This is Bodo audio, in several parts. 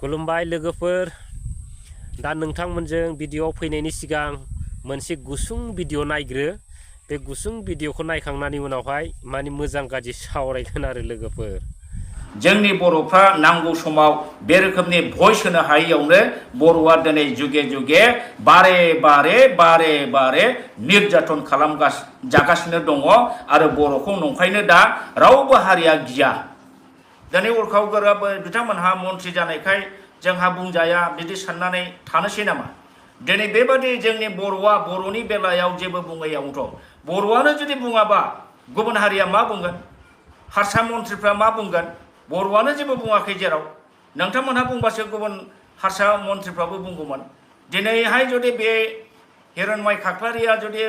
खुलुमबाय लोगोफोर दा नोंथांमोनजों भिडिअ फैनायनि सिगां मोनसे गुसुं भिडिअ नायग्रो बे गुसुं भिडिअखौ नायखांनायनि उनावहाय माने मोजां गाज्रि सावरायगोन आरो लोगोफोर जोंनि बर'फ्रा नांगौ समाव बे रोखोमनि भइस होनो हायैयावनो बर'आ दिनै जुगे जुगे बारे बारे निर्यातन जागासिनो दङ आरो बर'खौ नंखायनो दा रावबो हारिया गिया दिनै उरखाव गोराब बिथांमोनहा मन्थ्रि जानायखाय जोंहा बुंजाया बिदि साननानै थानोसै नामा दिनै बेबादि जोंनि बर'आ बर'नि बेलायाव जेबो बुङैयावथ' बर'आनो जुदि बुङाबा गुबुन हारिया मा बुंगोन हारसा मन्थ्रिफ्रा मा बुंगोन बर'आनो जेबो बुङाखै जेराव नोंथांमोनहा बुंबासो गुबुन हारसा मन्थ्रिफ्राबो बुंगौमोन दिनैहाय जुदि बे हिरण्मय खाख्लारिया जुदि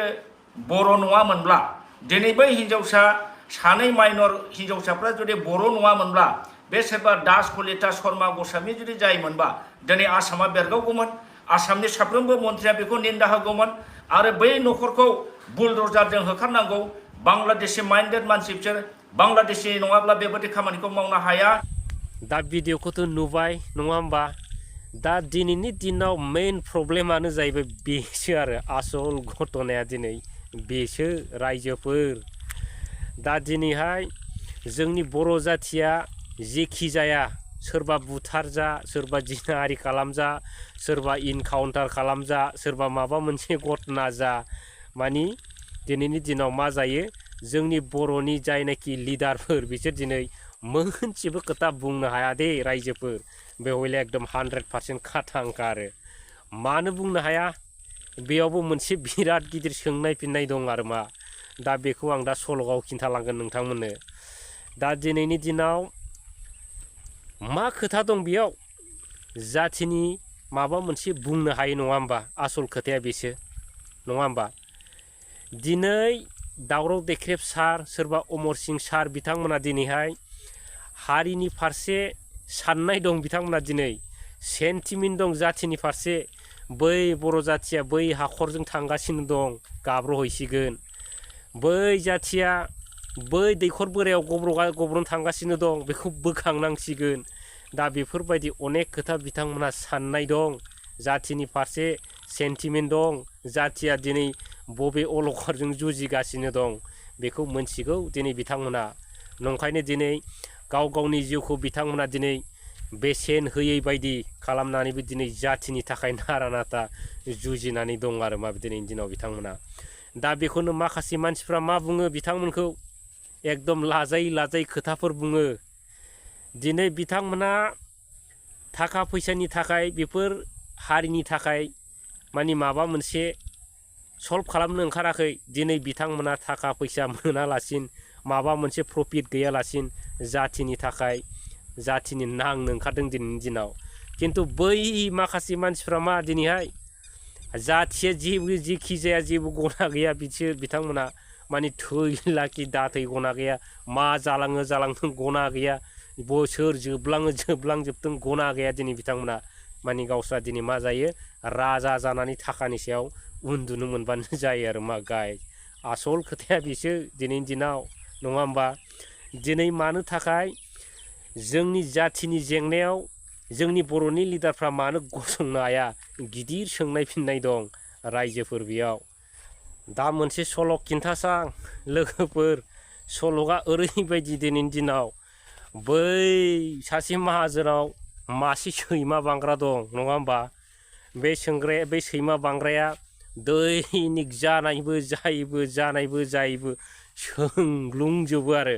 बर' नङामोनब्ला दिनै बै हिनजावसा सानै माइनर हिनजावसाफ्रा जुदि बर' नङामोनब्ला बे सोरबा दास कलिता शर्मा गस्वामी जुदि जायोमोनबा दिनै आसामा बेरगावगौमोन आसामनि साफ्रोमबो मन्थ्रिया बेखौ निन्दा होगौमोन आरो बै न'खरखौ बुलडजारजों होखारनांगौ बांलादेशि माइन्डेड मानसि बिसोर बांलादेशि नङाब्ला बेबादि खामानिखौ मावनो हाया दा भिडिअखौथ' नुबाय नङा होमबा दा दिनैनि दिनाव मेन प्रब्लेमानो जाहैबाय बेसो आरो आसल घटनाया दिनै बेसो रायजोफोर दा दिनैहाय जोंनि बर' जाथिया जेखि जाया सोरबा बुथार जा सोरबा जिनाहारि खालामजा सोरबा इनकाउन्टार खालामजा सोरबा माबा मोनसे घटना जा मानि दिनैनि दिनाव मा जायो जोंनि बर'नि जायनाखि लिडारफोर बिसोर दिनै मोनसेबो खोथा बुंनो हाया दे रायजोफोर बे हयले एकदम 100% खाथांखा आरो मानो बुंनो हाया बेयावबो मोनसे बिराद गिदिर सोंनाय फिननाय दं आरो मा दा बेखौ आं दा सल'आव खिन्थालांगोन नोंथांमोननो दा दिनैनि दिनाव मा खोथा दं बेयाव जाथिनि माबा मोनसे बुंनो हायो नङा होमबा आसल खोथाया बेसो नङा होमबा दिनै दावराव देख्रेब सार सोरबा अमर सिं सार बिथांमोना दिनैहाय हारिनि फारसे साननाय दं बिथांमोना दिनै सेन्टिमेन्ट दं जाथिनि फारसे बै बर' जाथिया बै हाखरजों थांगासिनो दं गाब्र'हैसिगोन बै जाथिया बै दैखर बोरायाव गब्र'नो थांगासिनो दं बेखौ बोखांनांसिगोन दा बेफोरबायदि अनेक खोथा बिथांमोना साननाय दं जाथिनि फारसे सेन्टिमेन्ट दं जाथिया दिनै बबे अलखरजों जुजिगासिनो दं बेखौ मोनथिगौ दिनै बिथांमोना नंखायनो दिनै गाव गावनि जिउखौ बिथांमोना दिनै बेसेन होयै बायदि खालामनानैबो दिनै जाथिनि थाखाय नारा नाथा जुजिनानै दं आरो मा दिनैनि दिनाव बिथांमोना दा बेखौनो माखासे मानसिफ्रा मा बुङो बिथांमोनखौ एकदम लाजायै खोथाफोर बुङो दिनै बिथांमोना थाखा फैसानि थाखाय बेफोर हारिनि थाखाय मानि माबा मोनसे सल्भ खालामनो ओंखाराखै दिनै बिथांमोना थाखा फैसा मोनालासिन माबा मोनसे प्रफिट गैयालासिन जाथिनि थाखाय जाथिनि नांनो ओंखारदों दिनैनि दिनाव खिन्थु बै माखासे मानसिफ्रा मा दिनैहाय जाथिया जेबो जेखि जाया जेबो गना गैया बिसोर बिथांमोना माने थैलाखि दाथै गना गैया मा जालांथों गना गैया बोसोर जोबलांजोबथों गना गैया दिनै बिथांमोना माने गावस्रा दिनै मा जायो राजा जानानै थाखानि सायाव उन्दुनो मोनबानो जायो आरो मा गाय आसल खोथाया बिसो दिनैनि दिनाव नङा होमबा दिनै मानो थाखाय जोंनि जाथिनि जेंनायाव जोंनि बर'नि लिडारफ्रा मानो गसंनो हाया गिदिर सोंनाय फिननाय दं रायजोफोर बेयाव दा मोनसे सल' खिन्थासां लोगोफोर सल'आ ओरैबायदि दिनैनि दिनाव बै सासे माहाजोनाव मासे सैमा बांग्रा दं नङा होमबा बे सैमा बांग्राया दैनिक जानायबो जायोबो सोंग्लुंजोबो आरो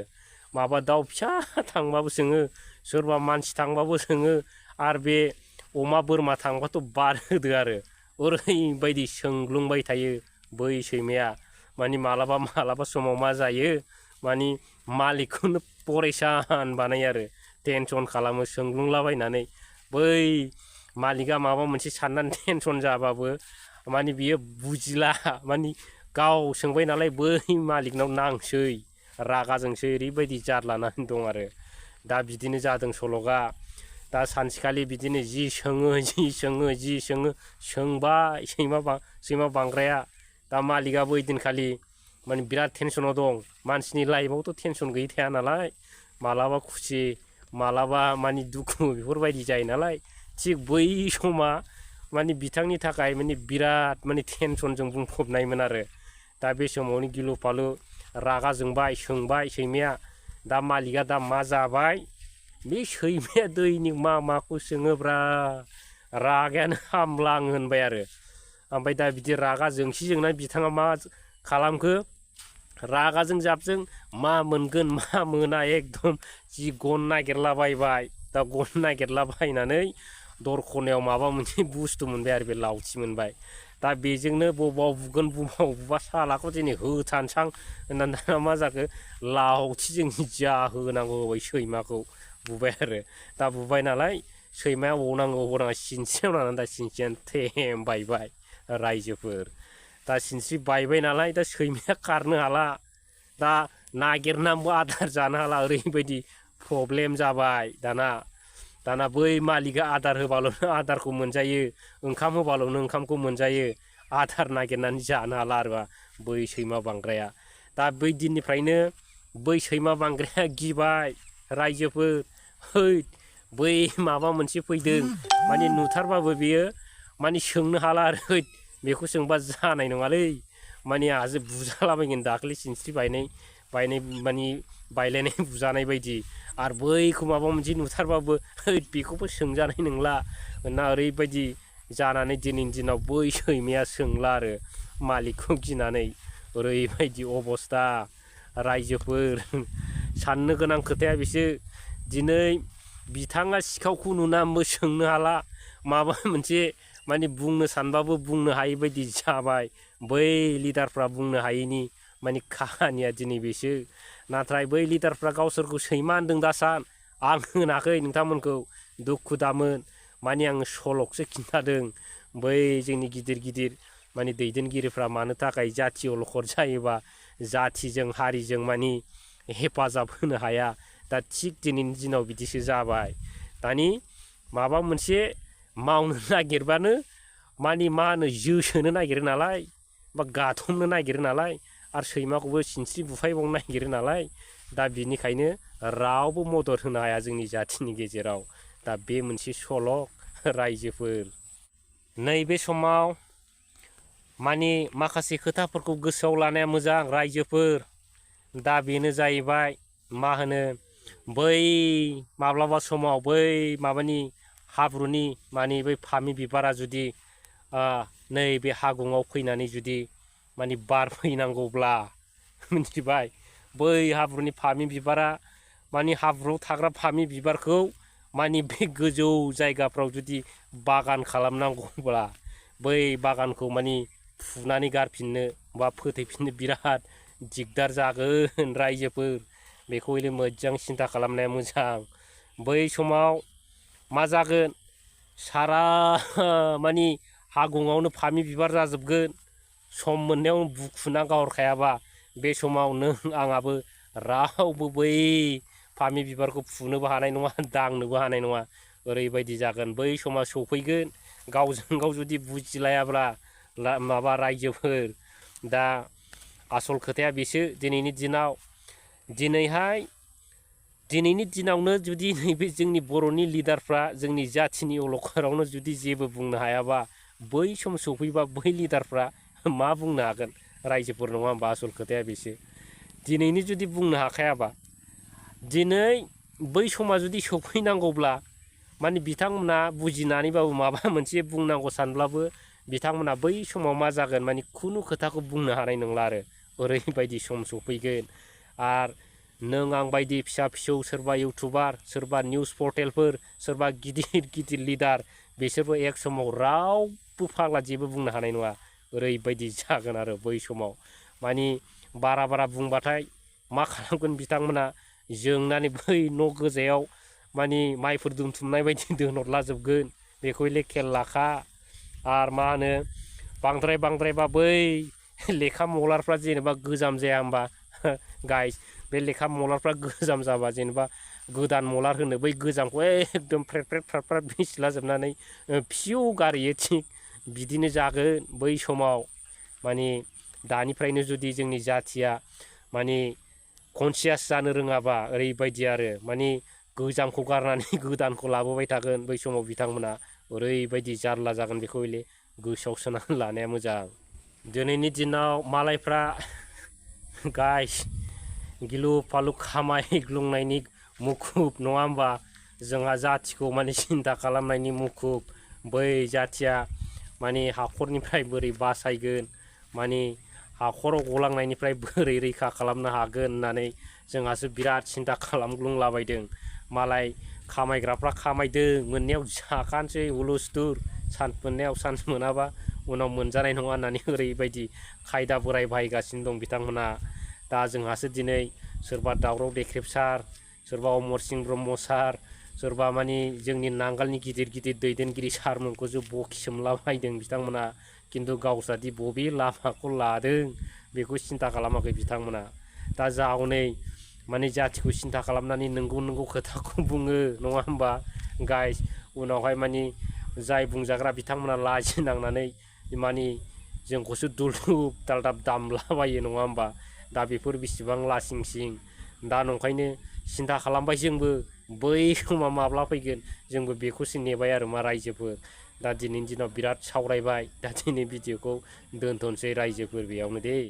माबा दाउ फिसा थांबाबो सोङो सोरबा मानसि थांबाबो सोङो आरो बे अमा बोरमा थांबाथ' बार होदो आरो ओरैबायदि सोंग्लुंबाय थायो बै सैमाया मानि मालाबा समाव मा जायो मानि मालिकखौनो परेसान बानायो आरो टेनसन खालामो सोंग्लुंलाबायनानै बै मालिकआ माबा मोनसे साननानै टेनसन जाबाबो मानि बियो बुजिला मानि गाव सोंबाय नालाय बै मालिकनाव नांसै रागाजोंसै ओरैबायदि जारलानानै दं आरो दा बिदिनो जादों सल'आ दा सानसेखालि बिदिनो जि सोङो सोंबाय सैमा बांग्राया दा मालिकआबो ओइदिनखालि माने बिराद टेनसनाव दं मानसिनि लाइफआवथ' टेनसन गैयै थाया नालाय मालाबा खुसि मालाबा मानि दुखु बेफोरबायदि जायो नालाय थिग बै समा माने बिथांनि थाखाय माने बिराद माने टेनसनजों बुंफबनायमोन आरो दा बे समावनो गिलु फालु रागा जोंबाय सोंबाय सैमाया दा मालिकआ दा मा जाबाय बे सैमाया दैनिक मा माखौ सोङोब्रा रागायानो हामलां होनबाय आरो ओमफ्राय दा बिदि रागा जोंसि जोंना बिथाङा मा खालामखो रागाजों जाबजों मा मोनगोन मा मोना एकदम जि गन नागिरलाबायबाय दा गन नागिरलाबायनानै दर खनायाव माबा मोनसे बुस्थु मोनबाय आरो बे लावथि मोनबाय दा बेजोंनो बबाव बुगोन बबाव बुबा सालाखौ दिनै होथानसां होननानै दाना मा जाखो लावथिजों जाहोनांगौ होबाय सैमाखौ बुबाय आरो दा बुबाय नालाय सैमाया अनांगौ अनाङा सिनस्रियाव नांनानै दा सिनस्रियानो थेम बायबाय रायजोफोर दा सिनस्रि बायबाय नालाय दा सैमाया खारनो हाला दा नागिरनानैबो आदार जानो हाला ओरैबायदि प्रब्लेम जाबाय दाना बै मालिकआ आदार होबाल'नो आदारखौ मोनजायो ओंखाम होबाल'नो ओंखामखौ मोनजायो आदार नागिरनानै जानो हाला आरो बै सैमा बांग्राया दा बै दिननिफ्रायनो बै सैमा बांग्राया गिबाय रायजोफोर है बै माबा मोनसे फैदों माने नुथारबाबो बेयो माने सोंनो हाला आरो बेखौ सोंबा जानाय नङालै माने आहासो बुजालाबायगोन दाख्लै सिनस्रि बायनाय माने बायलायनाय बुजानाय बायदि आरो बैखौ माबा मोनसे नुथारबाबो बेखौबो सोंजानाय नंला ना ओरैबायदि जानानै दिनैनि दिनाव बै सैमाया सोंला आरो मालिकखौ गिनानै ओरैबायदि अबस्था रायजोफोर साननो गोनां खोथाया बिसो दिनै बिथाङा सिखावखौ नुनानैबो सोंनो हाला माबा मोनसे माने बुंनो सानबाबो बुंनो हायै बायदि जाबाय बै लिडारफ्रा बुंनो हायैनि माने काहानिया दिनै बेसो नाथाय बै लिडारफ्रा गावसोरखौ सैमा होनदों दासान आं होनाखै नोंथांमोनखौ दुखु दामोन माने आं सल'खौसो खिन्थादों बै जोंनि गिदिर गिदिर माने दैदेनगिरिफ्रा मानो थाखाय जाथि अलखद जायोबा जाथिजों हारिजों माने हेफाजाब होनो हाया दा थिग दिनैनि दिनाव बिदिसो जाबाय दानि माबा मोनसे मावनो नागिरबानो माने मा होनो जोसोनो नागिरो नालाय बा गाथ'मनो नागिरो नालाय आरो सैमाखौबो सिनस्रि बुफायबावनो नागिरो नालाय दा बिनिखायनो रावबो मदद होनो हाया जोंनि जाथिनि गेजेराव दा बे मोनसे सल' रायजोफोर नैबे समाव माने माखासे खोथाफोरखौ गोसोआव लानाया मोजां रायजोफोर दा बेनो जाहैबाय मा होनो बै माब्लाबा समाव बै माबानि हाब्रुनि माने बै फामि बिबारा जुदि नैबे हागुङाव फैनानै जुदि माने बार फैनांगौब्ला मिथिबाय बै हाब्रुनि फामि बिबारा माने हाब्रुआव थाग्रा फामि बिबारखौ माने बे गोजौ जायगाफ्राव जुदि बागान खालामनांगौब्ला बै बागानखौ माने फुनानै गारफिननो बा फोथैफिननो बिराद दिगदार जागोन रायजोफोर बेखौ हले मोजां सिन्था खालामनाया मोजां बै समाव मा जागोन सारा माने हागुङावनो फामि बिबार जाजोबगोन सम मोननायाव बुखुना गाहरखायाबा बे समाव नों आंहाबो रावबो बै फामि बिबारखौ फुनोबो हानाय नङा दांनोबो हानाय नङा ओरैबायदि जागोन बै समा सफैगोन गावजों गाव जुदि बुजिलायाब्ला माबा रायजोफोर दा आसल खोथाया बेसो दिनैनि दिनाव दिनैनि दिनावनो जुदि नैबे जोंनि बर'नि लिडारफ्रा जोंनि जाथिनि अलखदावनो जुदि जेबो बुंनो हायाबा बै सम सफैबा बै लिडारफ्रा मा बुंनो हागोन रायजोफोर नङा होमबा आसल खोथाया बेसो दिनैनि जुदि बुंनो हाखायाबा दिनै बै समा जुदि सफैनांगौब्ला माने बिथांमोना बुजिनानैबाबो माबा मोनसे बुंनांगौ सानब्लाबो बिथांमोना बै समाव मा जागोन माने खुनु खोथाखौ बुंनो हानाय नंला आरो ओरैबायदि सम सफैगोन आरो नों आं बायदि फिसा फिसौ सोरबा इउटुबार सोरबा निउस पर्टेलफोर सोरबा गिदिर गिदिर लिडार बिसोरबो एक समाव रावबो फाग्ला जेबो बुंनो हानाय नङा ओरैबायदि जागोन आरो बै समाव माने बारा बुंबाथाय मा खालामगोन बिथांमोना जोंनानै बै न' गोजायाव माने माइफोर दोनथुमनाय बायदि दोनहरलाजोबगोन बेखौ हले खेल लाखा आरो मा होनो बांद्रायबा बै लेखा मलारफ्रा जेनेबा गोजाम जाया होमबा गाइस बे लेखा मलारफ्रा गोजाम जाबा जेनेबा गोदान मलार होनो बै गोजामखौ एकदम फ्रेट बिसिलाजोबनानै फिउ गारहैयो थिग बिदिनो जागोन बै समाव माने दानिफ्रायनो जुदि जोंनि जाथिया माने कनसियास जानो रोङाबा ओरैबायदि आरो माने गोजामखौ गारनानै गोदानखौ लाबोबाय थागोन बै समाव बिथांमोना ओरैबायदि जारला जागोन बेखौ हले गोसोआव सोनानै लानाया मोजां। दिनैनि दिनाव मालायफ्रा गाइस गिलु फालु खामायग्लुंनायनि मुखुब नङा होमबा, जोंहा जाथिखौ माने सिन्था खालामनायनि मुखुब। बै जाथिया माने हाखरनिफ्राय बोरै बासायगोन, माने हाखराव गलांनायनिफ्राय बोरै रैखा खालामनो हागोन होननानै जोंहासो बिराद सिन्था खालामग्लुंलाबायदों। मालाय खामायग्राफ्रा खामायदों, मोननायाव जाखानोसै हुलुस्थुर, सान्स मोननायाव सान्स मोनाबा उनाव मोनजानाय नङा होननानै ओरैबायदि खायदा बोराय बाहायगासिनो दं बिथांमोना। दा जोंहासो दिनै सोरबा दावराव देख्रेब सार, सोरबा अमरसिं ब्रह्म सार, सोरबा माने जोंनि नांगालनि गिदिर गिदिर दैदेनगिरि सारमोनखौसो बखिसोमलाबायदों बिथांमोना। खिन्थु गावस्रादि बबे लामाखौ लादों बेखौ सिन्था खालामाखै बिथांमोना। दा जा हनै माने जाथिखौ सिन्था खालामनानै नंगौ खोथाखौ बुङो नङा होमबा गाइस, उनावहाय माने जाय बुंजाग्रा बिथांमोना लाजिनांनानै माने जोंखौसो दुलुब दालदाब दामलाबायो नङा होमबा। दा बेफोर बेसेबां लासिंसिं। दा नंखायनो सिन्था खालामबाय जोंबो, बै समा माब्ला फैगोन जोंबो बेखौसो नेबाय आरो मा रायजोफोर। दा दिनैनि दिनाव बिराद सावरायबाय, दा दिनै भिडिअखौ दोनथ'नोसै रायजोफोर बेयावनो दे।